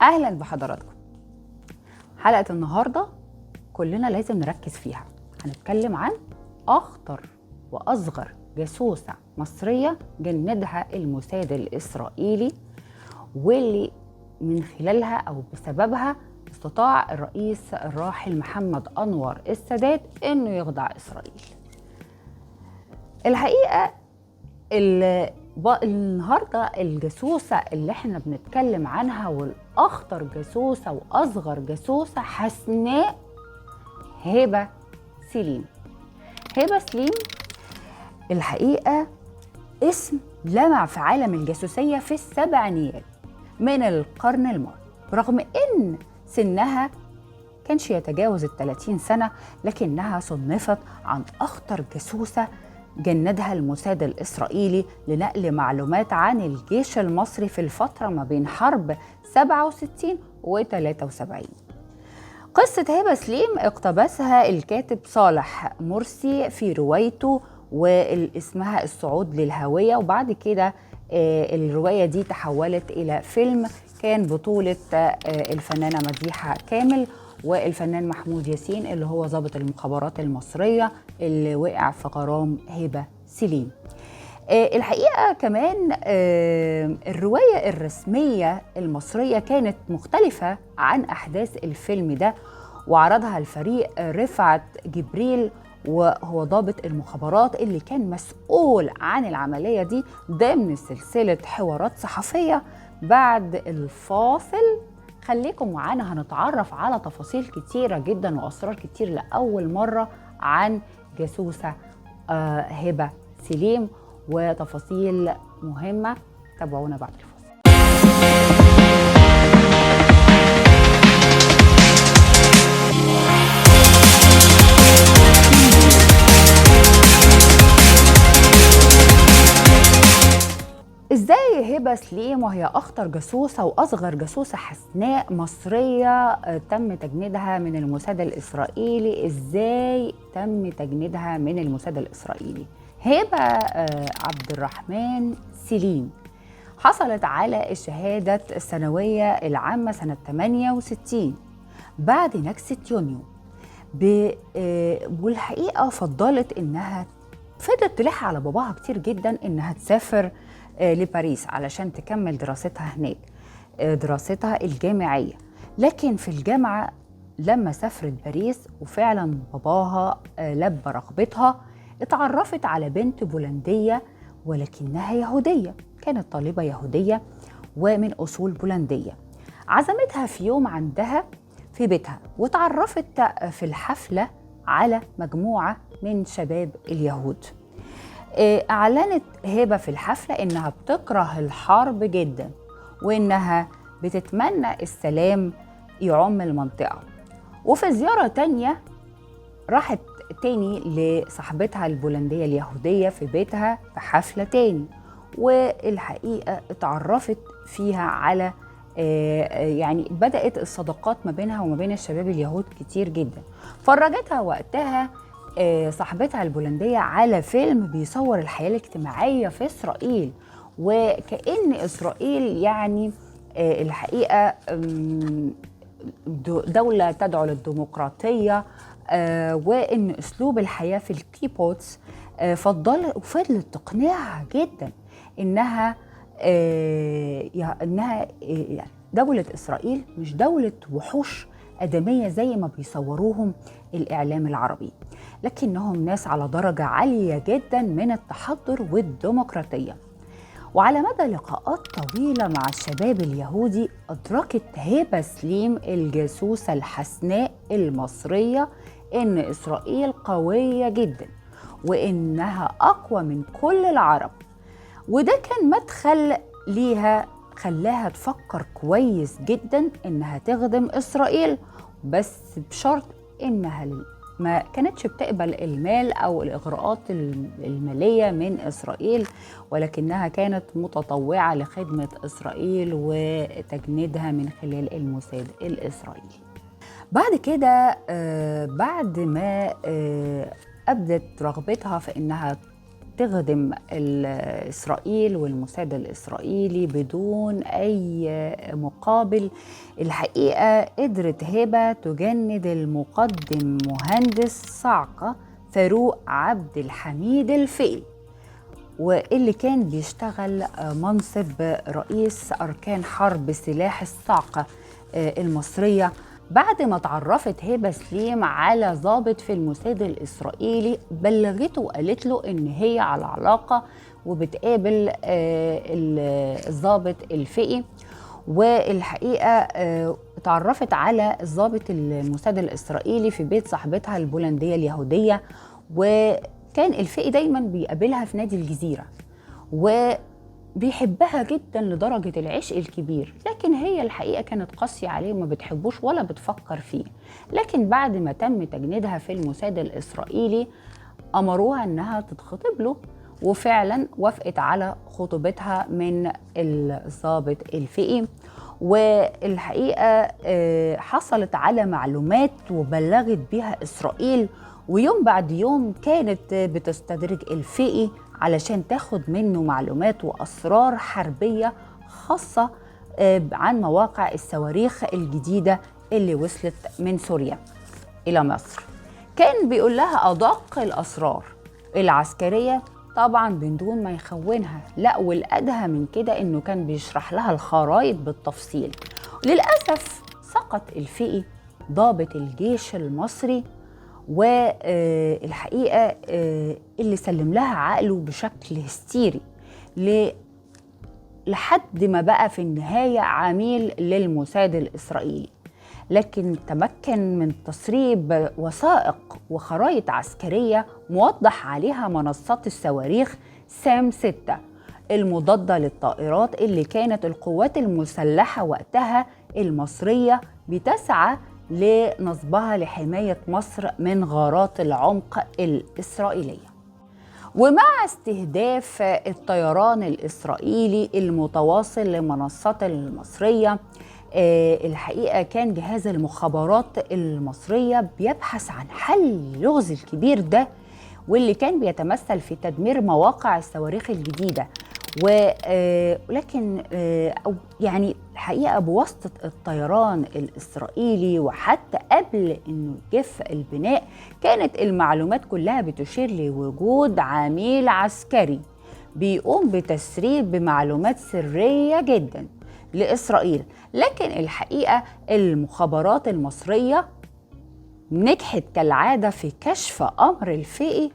اهلا بحضراتكم. حلقة النهارده كلنا لازم نركز فيها. هنتكلم عن اخطر واصغر جاسوسه مصرية جندها الموساد الاسرائيلي، واللي من خلالها او بسببها استطاع الرئيس الراحل محمد انور السادات انه يخدع اسرائيل. الحقيقة النهارده الجاسوسه اللي احنا بنتكلم عنها والاخطر جاسوسه واصغر جاسوسه حسناء هبه سليم. هبه سليم الحقيقة اسم لمع في عالم الجاسوسيه في السبعينيات من القرن الماضي، رغم ان سنها كانش يتجاوز 30 سنة، لكنها صنفت عن اخطر جاسوسه جندها الموساد الإسرائيلي لنقل معلومات عن الجيش المصري في الفترة ما بين حرب 67 و 73. قصة هبة سليم اقتبسها الكاتب صالح مرسي في روايته واسمها الصعود للهوية، وبعد كده الرواية دي تحولت إلى فيلم كان بطولة الفنانة مديحة كامل والفنان محمود ياسين اللي هو ضابط المخابرات المصرية اللي وقع في غرام هبة سليم. الحقيقة كمان الرواية الرسمية المصرية كانت مختلفة عن أحداث الفيلم ده، وعرضها الفريق رفعت جبريل وهو ضابط المخابرات اللي كان مسؤول عن العملية دي ضمن سلسلة حوارات صحفية. بعد الفاصل خليكم معانا، هنتعرف على تفاصيل كتيرة جدا وأسرار كتير لأول مرة عن جاسوسة هبة سليم وتفاصيل مهمة. تابعونا بعد الفاصل. ازاي هبة سليم وهي اخطر جاسوسة واصغر جاسوسة حسناء مصرية تم تجنيدها من الموساد الاسرائيلي، ازاي تم تجنيدها من الموساد الاسرائيلي؟ هبة عبد الرحمن سليم حصلت على الشهادة الثانوية العامة سنة 68 بعد نكسة يونيو، والحقيقة فضلت انها فضلت تلح على باباها كتير جدا انها تسافر لباريس علشان تكمل دراستها هناك، دراستها الجامعية. لكن في الجامعة لما سافرت باريس وفعلا باباها لبى رغبتها، اتعرفت على بنت بولندية ولكنها يهودية، كانت طالبة يهودية ومن أصول بولندية. عزمتها في يوم عندها في بيتها، وتعرفت في الحفلة على مجموعة من شباب اليهود. أعلنت هبة في الحفلة إنها بتكره الحرب جدا وإنها بتتمنى السلام يعم المنطقة. وفي زيارة تانية راحت تاني لصاحبتها البولندية اليهودية في بيتها في حفلة تاني، والحقيقة اتعرفت فيها على يعني بدأت الصداقات ما بينها وما بين الشباب اليهود كتير جدا. فرجتها وقتها صاحبتها البولندية على فيلم بيصور الحياة الاجتماعية في إسرائيل، وكأن إسرائيل يعني الحقيقة دولة تدعو للديمقراطية، وإن أسلوب الحياة في الكيبوتس وفضلت تقنعها جدا إنها دولة إسرائيل مش دولة وحوش آدمية زي ما بيصوروهم الإعلام العربي، لكنهم ناس على درجة عالية جدا من التحضر والديمقراطية. وعلى مدى لقاءات طويلة مع الشباب اليهودي أدركت هبة سليم الجاسوسة الحسناء المصرية إن إسرائيل قوية جدا وإنها أقوى من كل العرب، وده كان مدخل ليها خلاها تفكر كويس جدا إنها تخدم إسرائيل، بس بشرط إنها ما كانتش بتقبل المال أو الإغراءات المالية من إسرائيل، ولكنها كانت متطوعة لخدمة إسرائيل وتجنيدها من خلال الموساد الإسرائيلي. بعد كده بعد ما أبدت رغبتها في إنها تخدم إسرائيل والموساد الإسرائيلي بدون أي مقابل. الحقيقة قدرت هبة تجند المقدم مهندس صعقة فاروق عبد الحميد الفقي، واللي كان بيشتغل منصب رئيس أركان حرب سلاح الصعقة المصرية. بعد ما تعرفت هبة سليم على ضابط في الموساد الإسرائيلي، بلغته وقالت له إن هي على علاقة وبتقابل الضابط الفقي. والحقيقة تعرفت على الضابط الموساد الإسرائيلي في بيت صاحبتها البولندية اليهودية، وكان الفقي دايما بيقابلها في نادي الجزيرة وبيحبها جدا لدرجة العشق الكبير، لكن هي الحقيقة كانت قاسية عليه وما بتحبوش ولا بتفكر فيه. لكن بعد ما تم تجنيدها في الموساد الإسرائيلي أمروها أنها تتخطب له، وفعلا وافقت على خطوبتها من الضابط الفقي. والحقيقة حصلت على معلومات وبلغت بها إسرائيل، ويوم بعد يوم كانت بتستدرج الفقي علشان تاخد منه معلومات وأسرار حربية خاصة عن مواقع الصواريخ الجديدة اللي وصلت من سوريا إلى مصر. كان بيقول لها أدق الأسرار العسكرية طبعا بدون ما يخونها، لا والأدهى من كده إنه كان بيشرح لها الخرايط بالتفصيل. للأسف سقط الفقي ضابط الجيش المصري، والحقيقة اللي سلم لها عقله بشكل هستيري لحد ما بقى في النهاية عميل للموساد الإسرائيلي. لكن تمكن من تسريب وثائق وخرائط عسكرية موضح عليها منصات الصواريخ سام 6 المضادة للطائرات اللي كانت القوات المسلحة وقتها المصرية بتسعى لنصبها لحماية مصر من غارات العمق الإسرائيلية. ومع استهداف الطيران الإسرائيلي المتواصل لمنصات المصرية، الحقيقة كان جهاز المخابرات المصرية بيبحث عن حل اللغز الكبير ده، واللي كان بيتمثل في تدمير مواقع الصواريخ الجديدة. ولكن يعني الحقيقة بواسطة الطيران الإسرائيلي وحتى قبل إنه يجف البناء، كانت المعلومات كلها بتشير لوجود عميل عسكري بيقوم بتسريب بمعلومات سرية جدا لإسرائيل. لكن الحقيقة المخابرات المصرية نجحت كالعادة في كشف أمر الفقي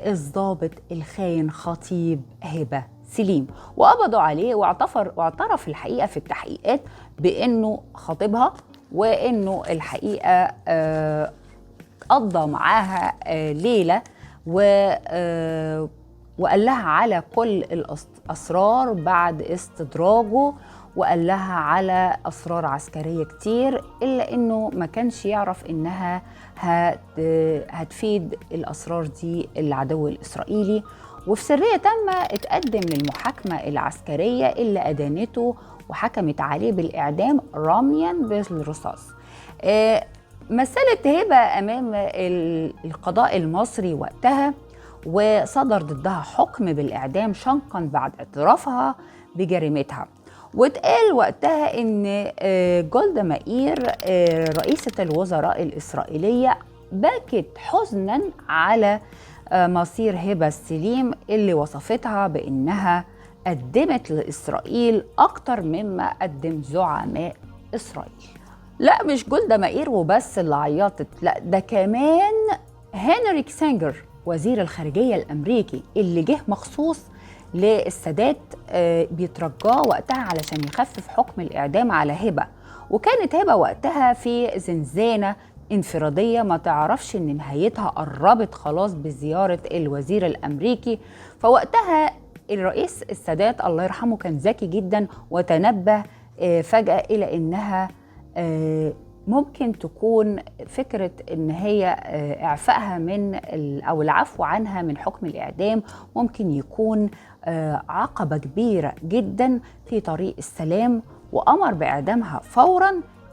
الضابط الخاين خطيب هبة سليم، وقبضوا عليه واعترف الحقيقة في التحقيقات بأنه خطيبها، وأنه الحقيقة قضى معاها ليلة وقال لها على كل الأسرار بعد استدراجه، وقال لها على أسرار عسكرية كتير، إلا أنه ما كانش يعرف أنها هتفيد الأسرار دي العدو الإسرائيلي. وفي سرية تامة اتقدم للمحاكمة العسكرية اللي أدانته وحكمت عليه بالإعدام رميا بالرصاص. مثلت هبة أمام القضاء المصري وقتها، وصدر ضدها حكم بالإعدام شنقا بعد اعترافها بجريمتها. واتقال وقتها إن جولدا مائير رئيسة الوزراء الإسرائيلية بكت حزنا على مصير هبة سليم اللي وصفتها بأنها قدمت لإسرائيل أكتر مما قدم زعماء إسرائيل. لا مش جولدا مائير وبس اللي عيطت، لا ده كمان هنري كيسنجر وزير الخارجية الأمريكي اللي جه مخصوص للسادات بيترجاه وقتها علشان يخفف حكم الإعدام على هبة. وكانت هبة وقتها في زنزانة انفرادية ما تعرفش إن نهايتها قربت خلاص بزيارة الوزير الأمريكي. فوقتها الرئيس السادات الله يرحمه كان ذكي جدا وتنبه فجأة إلى إنها ممكن تكون فكرة إن هي إعفائها من أو العفو عنها من حكم الإعدام ممكن يكون عقبة كبيرة جدا في طريق السلام، وأمر بإعدامها فورا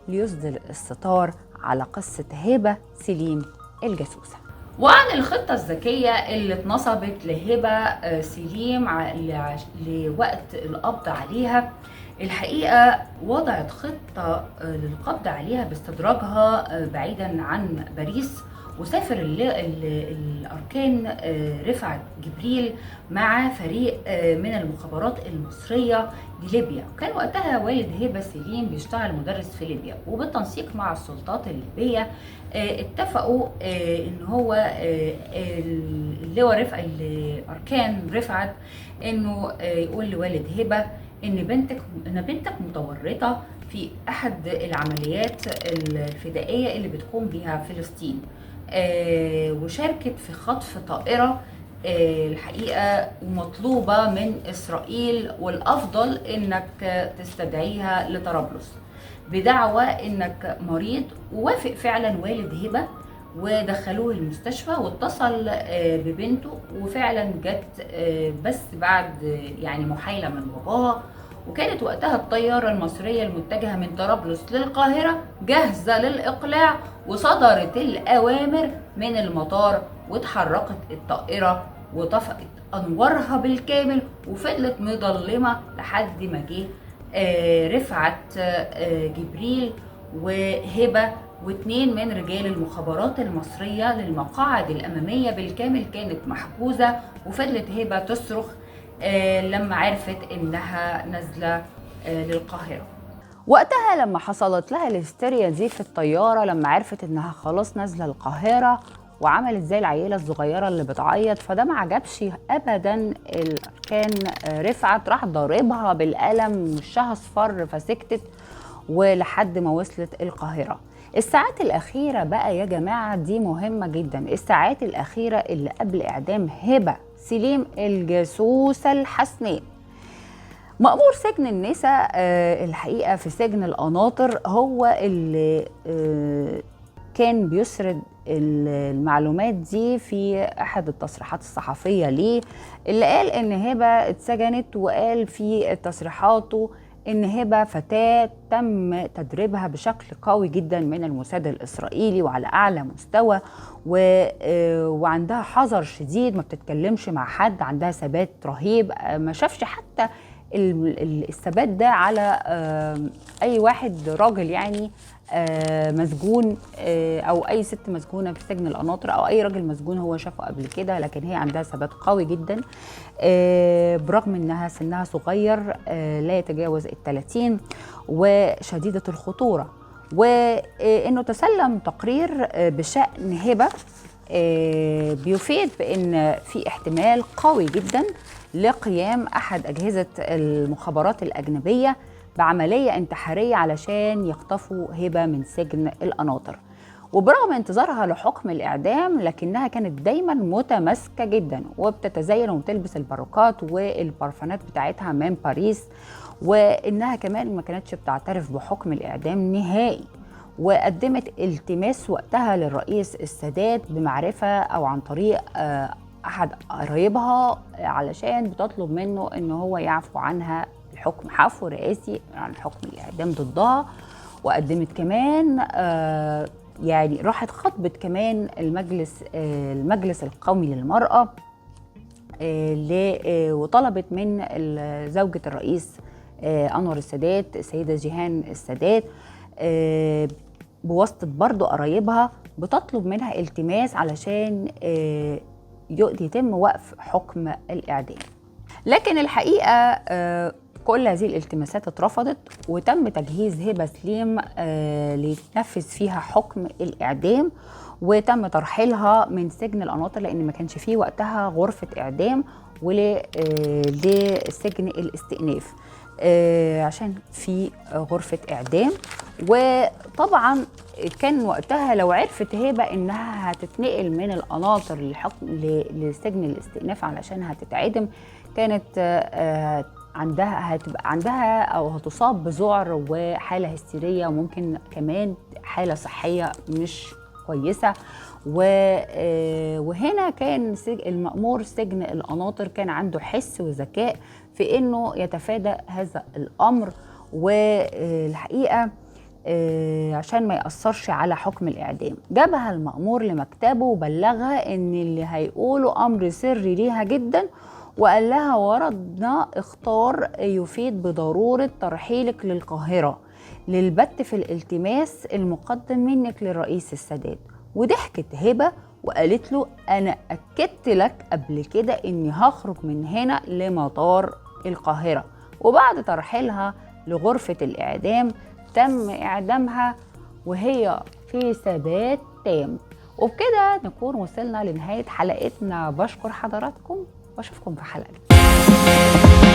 ليسدل الستار على قصة هبة سليم الجاسوسة. وعن الخطة الذكية اللي اتنصبت لهبة سليم لوقت القبض عليها، الحقيقة وضعت خطة للقبض عليها باستدراجها بعيدا عن باريس، وسافر الأركان رفعت جبريل مع فريق من المخابرات المصرية لليبيا. وكان وقتها والد هبة سليم بيشتغل مدرس في ليبيا، وبالتنسيق مع السلطات الليبية اتفقوا ان هو اللواء رفعت الأركان رفعت انه يقول لوالد هبة ان بنتك متورطة في احد العمليات الفدائية اللي بتقوم بها فلسطين، وشاركت في خطف طائرة الحقيقة ومطلوبة من إسرائيل، والأفضل إنك تستدعيها لطرابلس بدعوى إنك مريض. ووافق فعلا والد هبة ودخلوه المستشفى، واتصل ببنته، وفعلا جت بس بعد يعني محايلة من باباها. وكانت وقتها الطيارة المصرية المتجهة من طرابلس للقاهرة جاهزة للإقلاع، وصدرت الأوامر من المطار، واتحركت الطائرة وطفأت أنوارها بالكامل، وفضلت مظلمة لحد ما جه رفعت جبريل وهبة واثنين من رجال المخابرات المصرية للمقاعد الأمامية بالكامل كانت محجوزة. وفضلت هبة تصرخ لما عرفت إنها نازلة للقاهرة. وقتها لما حصلت لها الهستيريا دي في الطيارة، لما عرفت إنها خلاص نازلة القاهرة، وعملت زي العيلة الصغيرة اللي بتعيط، فده ما عجبش أبدا. كان رفعت راح ضاربها بالقلم، وشها اصفر، فسكتت ولحد ما وصلت القاهرة. الساعات الأخيرة بقى يا جماعة دي مهمة جدا، الساعات الأخيرة اللي قبل إعدام هبة سليم الجاسوسة الحسناء. مأمور سجن النساء الحقيقة في سجن القناطر هو اللي كان بيسرد المعلومات دي في أحد التصريحات الصحفية ليه، اللي قال إن هبة اتسجنت، وقال في تصريحاته إن هبة فتاة تم تدريبها بشكل قوي جدا من الموساد الإسرائيلي وعلى أعلى مستوى، وعندها حذر شديد، ما بتتكلمش مع حد، عندها ثبات رهيب، ما شافش حتى الثبات ده على أي واحد راجل يعني مسجون، أو أي ست مسجونة في سجن القناطر، أو أي راجل مسجون هو شافه قبل كده، لكن هي عندها ثبات قوي جدا برغم إنها سنها صغير لا يتجاوز 30، وشديدة الخطورة. وإنه تسلم تقرير بشأن هبة بيفيد بأن في احتمال قوي جدا لقيام أحد أجهزة المخابرات الأجنبية بعملية انتحارية علشان يخطفوا هبة من سجن القناطر. وبرغم انتظارها لحكم الإعدام، لكنها كانت دايما متماسكة جدا، وبتتزين وبتلبس الباروكات والبرفانات بتاعتها من باريس، وإنها كمان ما كانتش بتعترف بحكم الإعدام نهائي. وقدمت التماس وقتها للرئيس السادات بمعرفة أو عن طريق أحد قرايبها، علشان بتطلب منه إن هو يعفو عنها الحكم، عفو رئاسي عن حكم الإعدام ضدها. وقدمت كمان يعني راحت خطبت كمان المجلس القومي للمرأة، وطلبت من زوجة الرئيس أنور السادات السيدة جيهان السادات بواسطة برضو قرايبها، بتطلب منها التماس علشان يتم وقف حكم الإعدام. لكن الحقيقة كل هذه الالتماسات اترفضت، وتم تجهيز هبة سليم ليتنفذ فيها حكم الإعدام، وتم ترحيلها من سجن القناطر لأن ما كانش فيه وقتها غرفة إعدام، ولسجن الاستئناف عشان في غرفة إعدام. وطبعا كان وقتها لو عرفت هبة إنها هتتنقل من القناطر لسجن الاستئناف علشان هتتعدم، كانت عندها هتبقى عندها أو هتصاب بذعر وحالة هستيرية، وممكن كمان حالة صحية مش كويسة. وهنا كان المأمور سجن القناطر كان عنده حس وذكاء في إنه يتفادى هذا الأمر. والحقيقة عشان ما يأثرش على حكم الإعدام. جابها المأمور لمكتبه وبلغها إن اللي هيقوله أمر سري ليها جدا، وقال لها وردنا اختار يفيد بضرورة ترحيلك للقاهرة للبت في الالتماس المقدم منك للرئيس السادات. وضحكت هبة وقالت له أنا أكدت لك قبل كده إني هخرج من هنا لمطار القاهرة. وبعد ترحيلها لغرفة الإعدام تم إعدامها وهي في ثبات تام. وبكده نكون وصلنا لنهاية حلقتنا. بشكر حضراتكم واشوفكم في حلقة جديدة.